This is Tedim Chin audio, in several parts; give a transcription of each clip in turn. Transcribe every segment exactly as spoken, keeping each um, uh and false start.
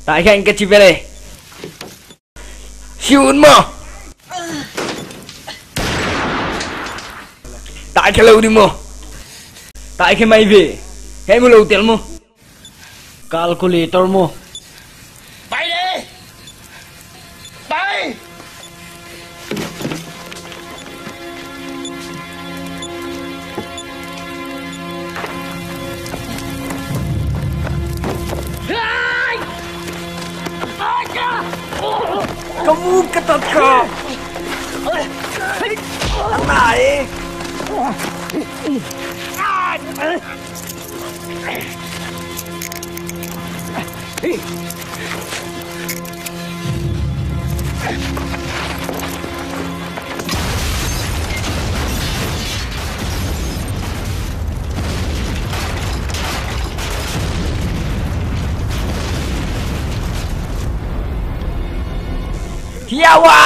Taikhia in ka ci ve le. Si ut maw? Taikhia lo ding maw? Taikhia mai ve. Hei mu lo tel maw? Calculator maw? Pai le! Pai! Ka mu ka tat ka. A nai. Hiawa!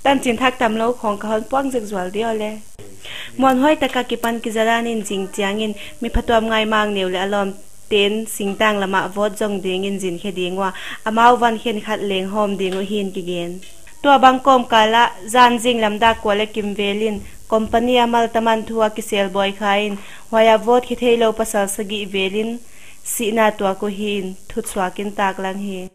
Tancin thak tam lo khawng ka hon puang zekzual dih aw le. Muanhuai taka kipan kizalan in zing ciangin mi phatuam ngai mang neu le a lawmten singtang lamah vote zong dingin zinkhia ding uh a, amau van khen khat leng hawm ding uh hin kigen. Tua bang kawmkal ah zan zing lamdak kua le kimvel in company a maltaman thu a kisel bawi kha in huai a vote khia thei lo pasal sagih vel in sihna tuak uh hin thutsuak in taklang hi.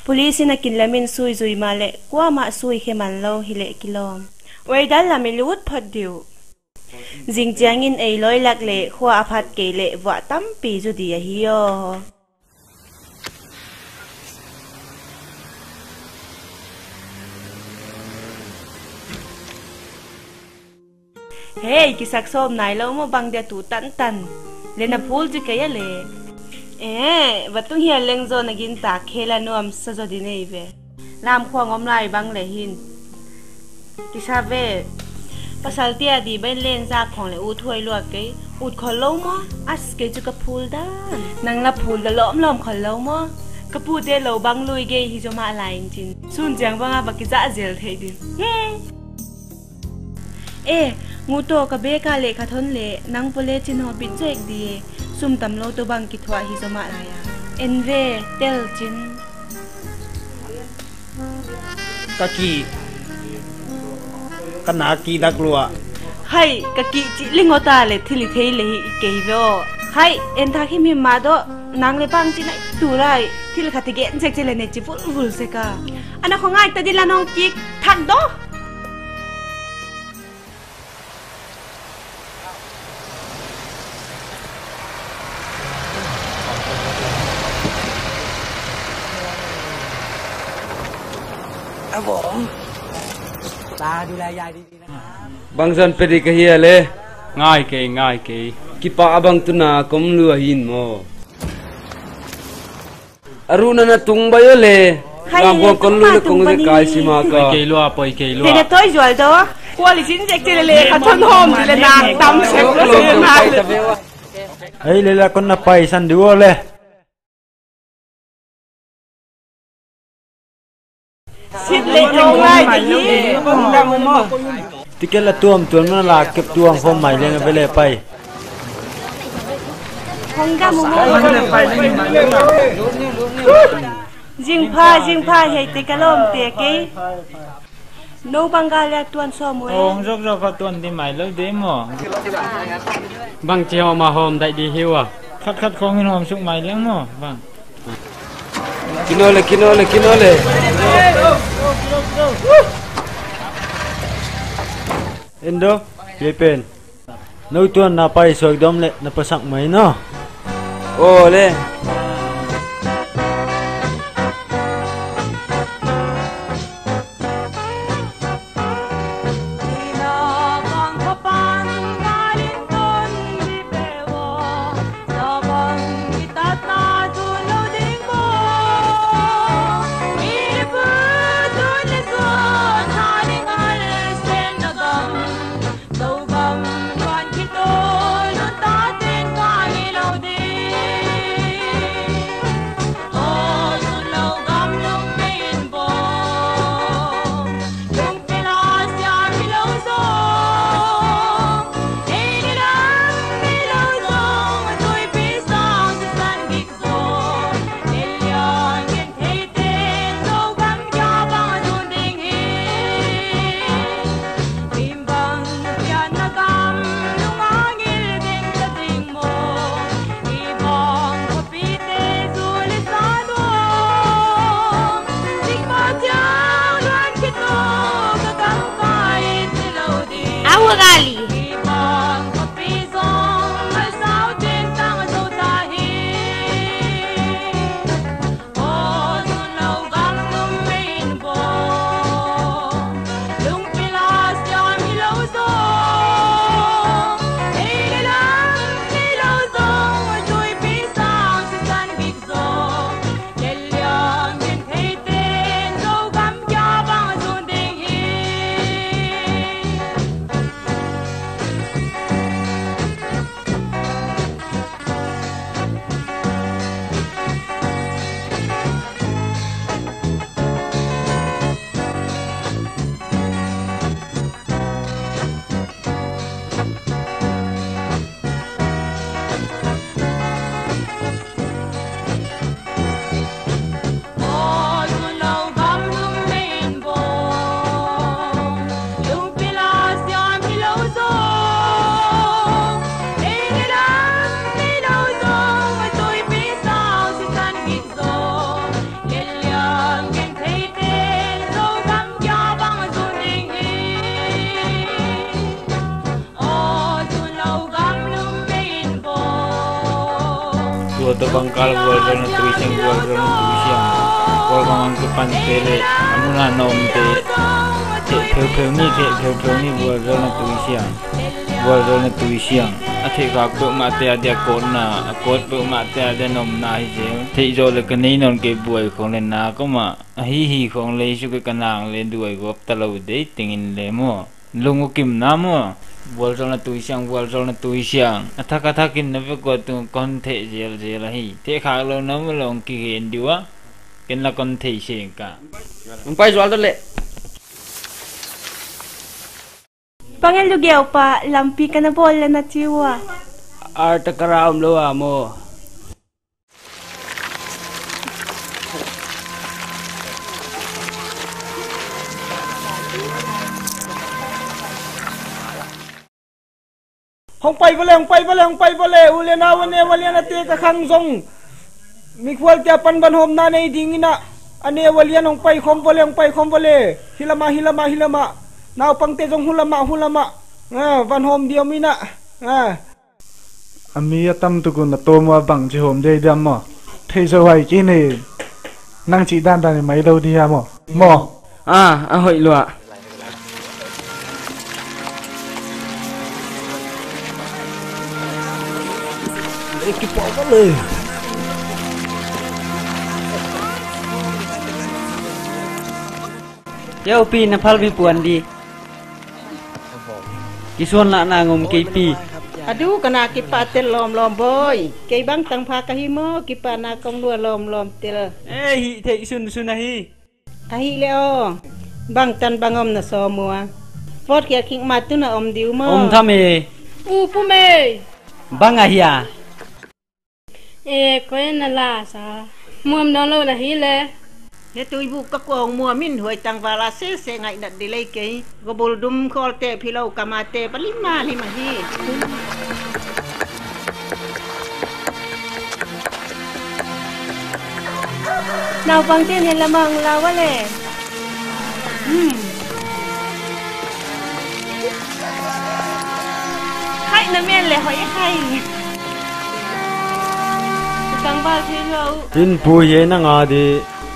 Police in a kin lam in sui zui mah le kuamah sui khia man lo hi leh kilawm. Weidal lam i lut phot dih uh. Zing ciangin ei lawi lak le khua a phat kei le vuah tampi zu di ahi aw. Hei, kisak sawm nai lo maw, bang dia tu tantan. Le na phul ci kei a le. Eh, va tung hial leng zaw na gintak khela nuam sa zaw di nei ve. Lam khuang om lai bang le hin. Kisa ve. Pasal tia di bain len zak khawng le ut huai lua kei. Ut khol lo maw? As kei cu ka phul dan. Nang la phul da lawm lawm khol lo maw? Ka pute lo bang lui gei hi zaw mah lai in cin. Sun ciang banga va kizah zel theih din. Hmm. Eh, ngu taw ka beka leh kha thon leh nang pole cin haw bit zuek di. Sum tam lo tawh bang kithuah hi zaw mah lai a. En ve, tel cin. Ka kih. Ka nak kih dak luah. Hai, ka kih cih lingawta le thil i thei le hi kei ve aw. Hai, en thak himhim mah dawh. Nang le pang cin ai tu lai. Thil khat i gen zek ci le ne ci vulvul sek a. Ana khaw ngai ta di la nawng kik thak dawh. Bangzan pedi ka hia le? Ngai kei, ngai kei. Kipa abang tuna kom lua hin maw? A ruhna na tung bai aw le. Hai, lam kuang kon lu na kong ze kai si ma ka. Poi kei lua, poi kei lua. Tena toi zual do. Kual i sin zek tena le ka thon hawm di le na tam sek lo se na le. Hei le la kon na pai san di aw le. Sit le kong lai di hi. Ticket la tuam tuam na la kep tuam khawm mai leng a vele pai. Hong dam uh maw? Zingpha, zingpha, hei te ka lawmte kei. No bang ga le a tuan sawm uh e. Hong zok zok a tuan di mai lo de maw? Bang ci hawm a hawm daih di hi uh a. Khat khat khawng in hawm suk mai leng maw? Bang. Kino le, kino le, kino le. Endo, kei pen. No tuan na pai suak dom le na pasak mai no. Aw le. Gali. Tua tawh bangkal vualzawlna tui siang, vualzawlna tui siang. Vualzawlna tui siang. Vualzawlna tui siang. A mun a na omte theh pheupheu ni, theh pheupheu ni, vualzawlna tui siang. Vualzawlna tui siang. A theihkhak peuhmahte a dia kawtna, a kawt peuhmahte a dia nopna hi zel. Theih zawh le ka nei nawn kei buai khong le na kawmah ahi hi khong le hi suk e, ka nang le duai gawp ta lo dei tengin le maw. Lung uh kimna maw? Vualzawlna tui siang, vualzawlna tui siang. A thak a thakin na vekua tung kon theh zelzel ahi. Theh khak lo na maw long kigen diu a. Ken la kon thei seng ka. Hong pai zual dot leh. Pangel lugeu pa, lampi ka na bawl le na ci uh a. Arta ka ra om lo a maw? Hong pai vawle, hong pai vawle, hong pai vawle. U le nau a neu a lian a te ka khang zong mikhualte a pan van hawmna nei dingin ah, a neu a lian hong pai khawm vawle, hong pai khawm vawle. Hi lamah, hi lamah, hi lamah. Naupangte zong hu lamah, hu lamah. Ah, van hawm diam in ah. Ah. A mi a tam tuk un a tawm uh a bang ci hawm dei diam maw? Thei zo hai kei nei. Nang cih dandan i mai lo di hia maw? Maw? Ah, a hoih luah. Kipawh ka le. Yo pi, na phalbi puan di. Kisuan lah na ngom kei pi. Adu, ka na kipah tel lawmlawm bawi. Kei bang tangpha ka hi maw, kipahna kong lua lawmlawm tel. Eh, hih theih sunsun ahi. Ahi le aw. Bang tan bang om na sawm ua. Pawt kia khik ma tu na om diu maw? Om tham e. U pum e. Bang ahi a. E, koi na la sa. Muam dong lo na hi le. He tuibuk ka kuang muam in huai tangval a sese ngaih nat di lei kei. Gobul dum khawl te philo kama te palim ma lim ahi. Naupang ten he lamang lau a le. Hmm. Khai na men le hoih khai. Tangval thei lo. Hin pu hi e na nga di.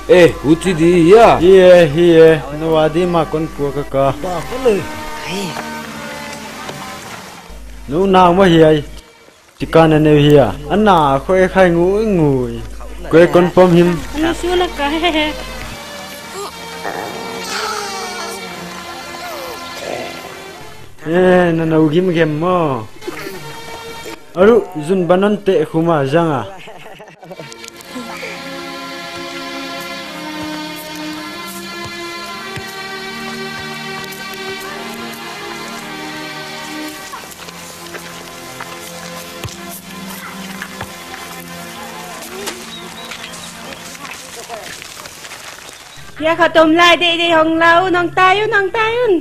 Eh, uci di hi a. Hi e, hi e. Na wa di ma kon pua ka ka. Ba ko le. Nu nau ma hi ai. Tika na neu hi a. A na khoi khai ngui ngui. Koi kon pom him. Ani su na ka he he. Eh, na nau gim gem maw? Aru, zun banon te khuma zanga. Ya kha tom lai dei dei hong lau, nong tai un, nong tai un.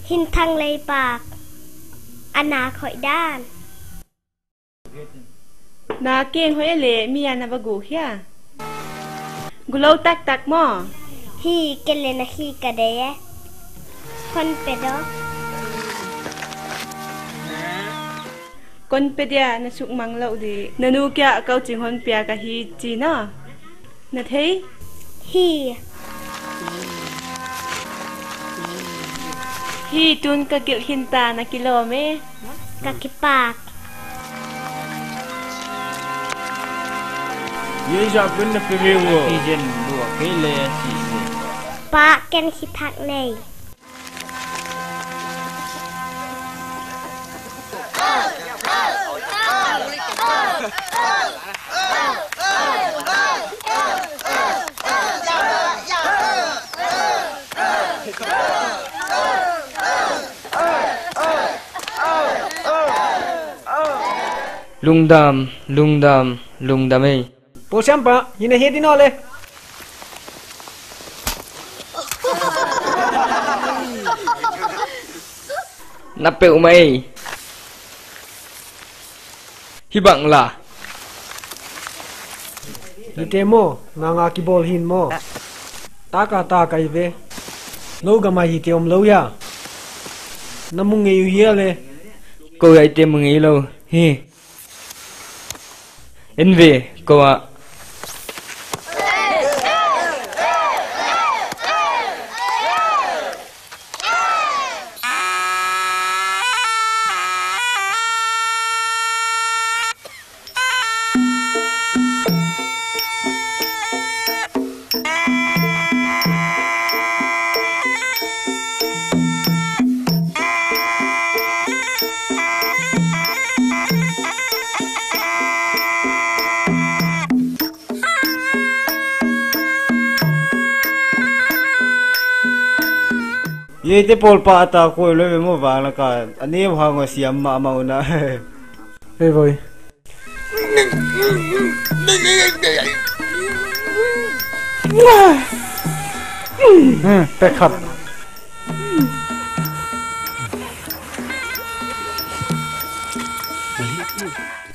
Hin thang lei pak. a nak hoih dan. Na keng hoih a leh mi a na va guk hia? Gu lo taktak maw? Hi, ken le na hi ka dei e. Hon pe daw. Kon pe dia, na sukmang loh dih. Na nu kiang kau cing hon pia ka hi ci na. Na thei? Hi. Hi, tun ka kilh khin ta, na kilawm e. Ka kipak. Hi zah pen na pe ve uh aw. Hi zen lua kei le a ci ve. Pa, ken hi thak nei. Lungdam, lungdam, lungdam ei. Paul siampa, hi na hi ding aw le. Na peuhmah ei. Hi bang la. Hite maw, nanga kibawl hin maw? Taka taka hi ve. No gamah hite om lo hia? Na mu ngei uh hia le? Ko hia hite mu ngei lo hi. En ve, ko ah. Yeite pawlpa a ta kuai lo ve maw, vang laka a nem hang aw, siam mahmah una. Hei voi. Pek khat.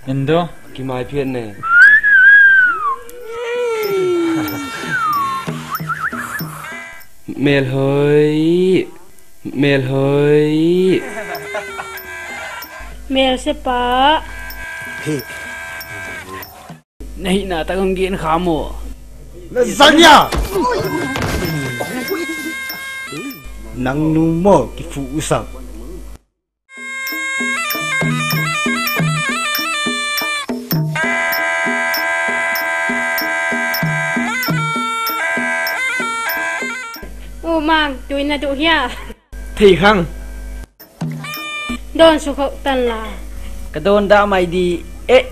Endo. Kimai phiat ne. Melhoi. Melhoi. Mel sepa. Na hihna tak hong gen kha maw? Na zang hia? Nang nu maw kifuh usak? U Mang, tui na duh hia? Thei khang. Dawn suk khawh tan la. Ka dawn dah mai dih. Eh,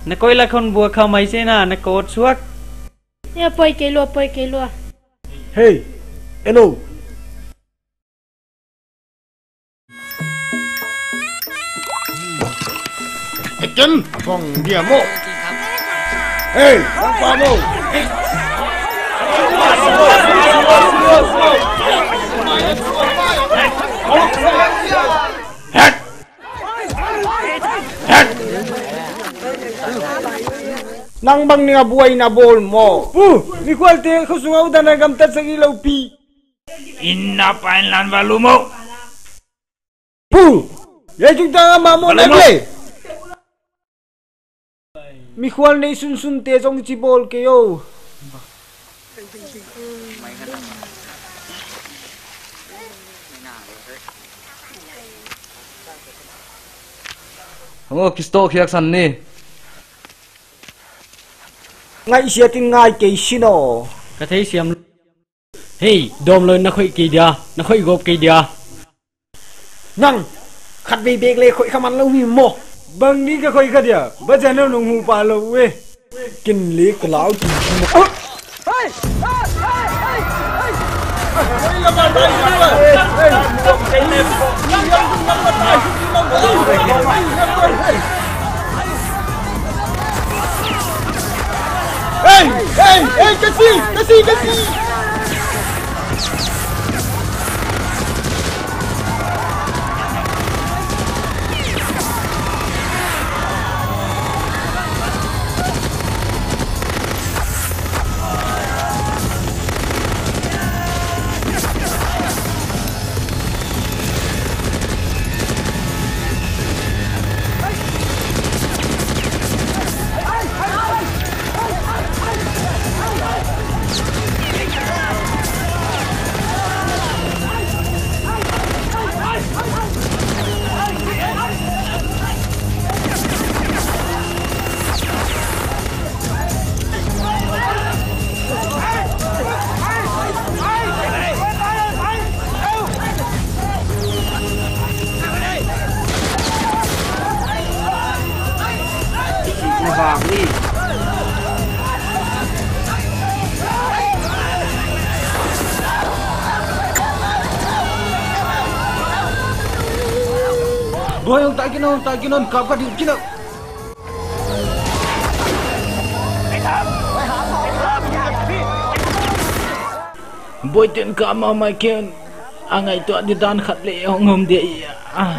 na koih lak hon bua kha mai sena, na kawt suak. Eh, poi kei lua, poi kei lua. Hei, eno. Ekem, bong dia mo. Hei, bong pa mo. Het. Het. Nang bang ning a buai na bawl maw? Pu, mikhualte khuasung a udan a gamtat sak i lo pi. Inn a pain lan va lum o. Pu, yai tung tang a mah maw lem le. Mikhual nei sunsunte zong ci bawl kei o. Hong aw, kistawh khiaksan ni. Ngaihsiat in ngai kei sin aw. Ka theisiam. Hei, dawm lo in na khoih kei dia, na khoih gawp kei dia. Nang, khatvei bek le khoih kha man lo hi maw? Bang ni ka khoih kha dia, bacian nong hu pa lo uh e. Ken le ka lau ti hi maw? Hei, hei, hei, ka si, ka si, ka si. Bawi, hong tai khin un, hong tai khin un, kap kha ding khin un. Bawi ten kap mahmah khin un. A ngaihtuah ding dan khat le hong om ding hi. Ah.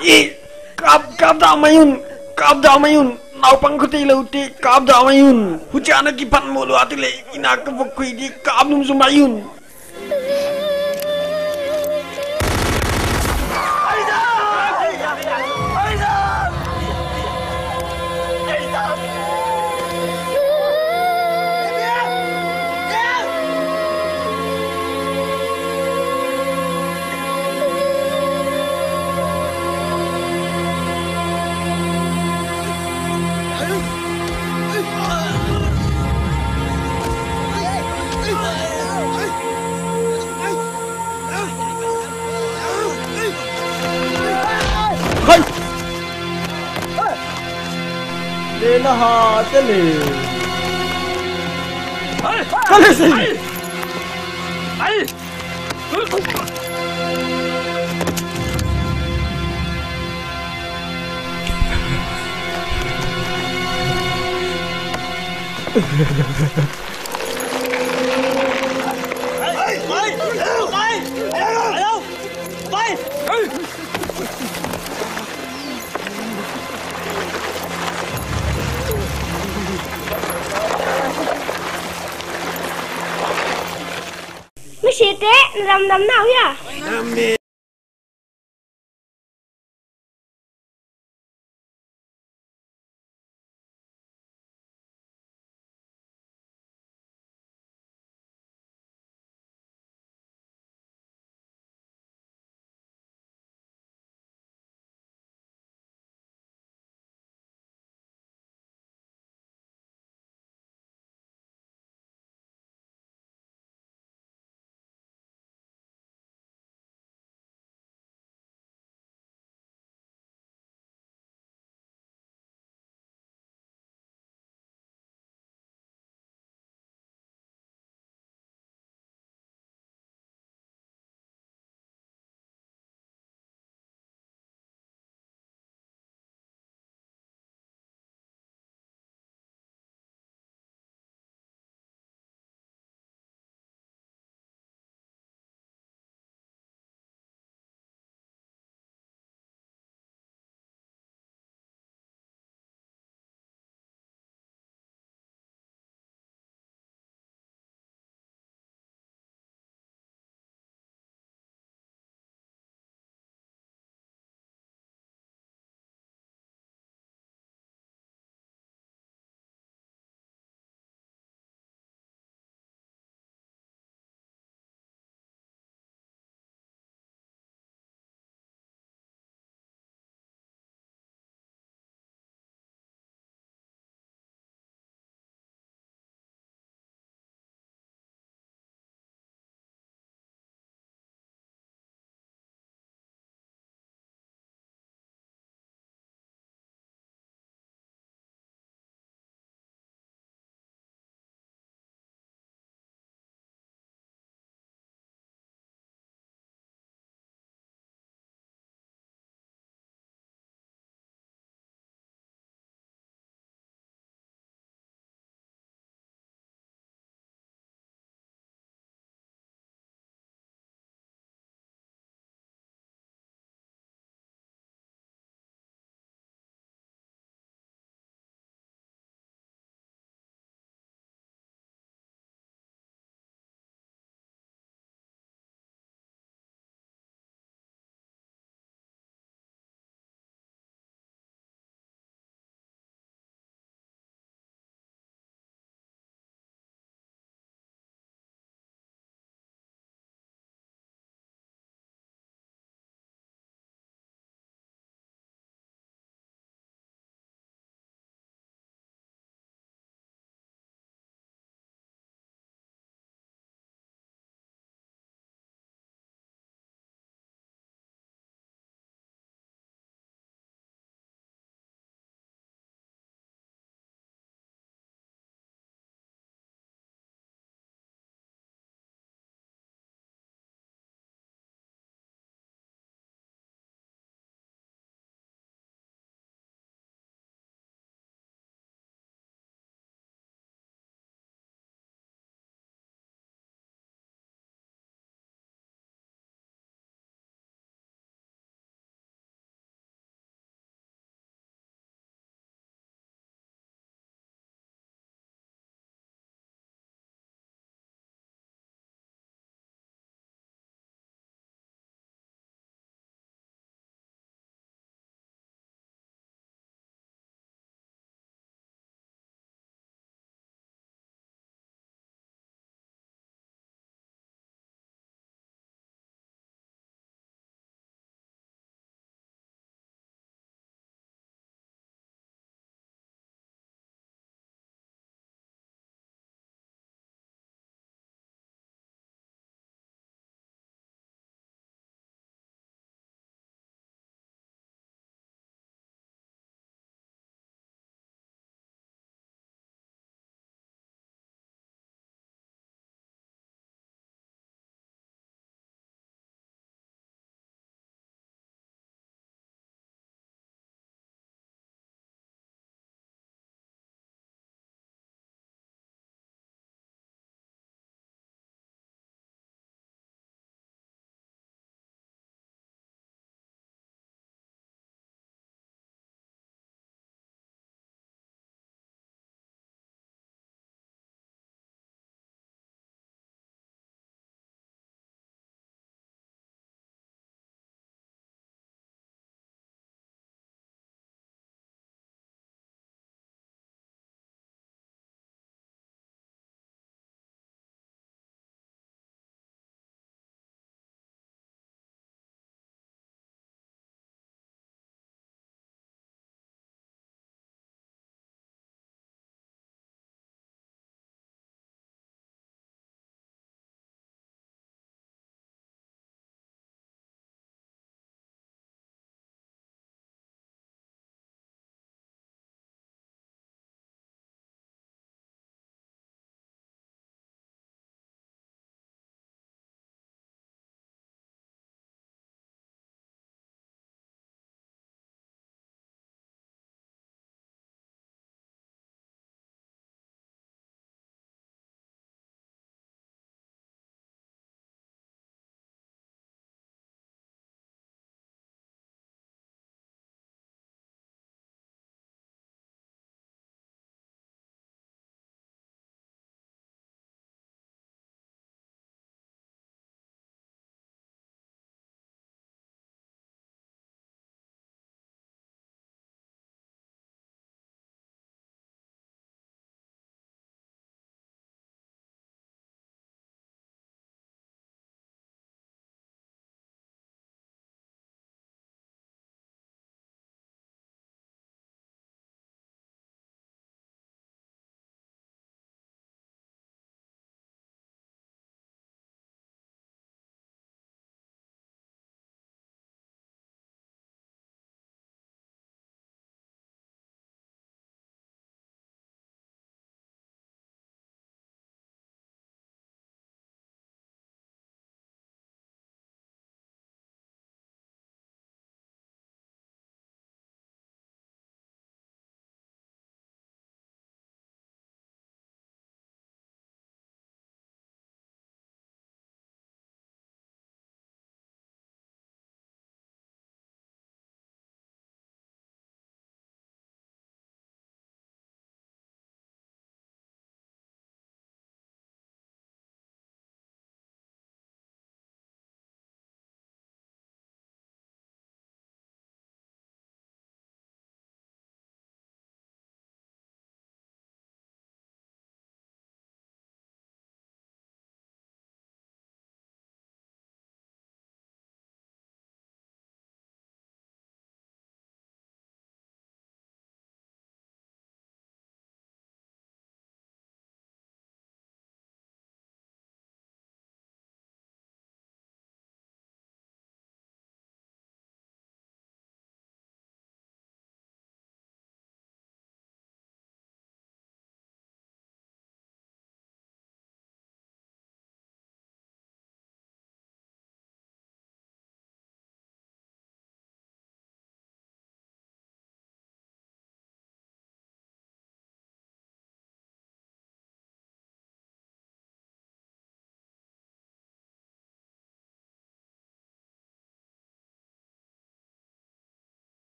Ih, kap, kap dah mai un, kap dah mai un. Naupang khuate lote kap dah mai un. Hucia na kipan mawh lua te le, ina ka vok khui ding, kap nung zaw mai un. Hai! Le na ha te le. Ka le si. Misiate, na damdam na uh hia?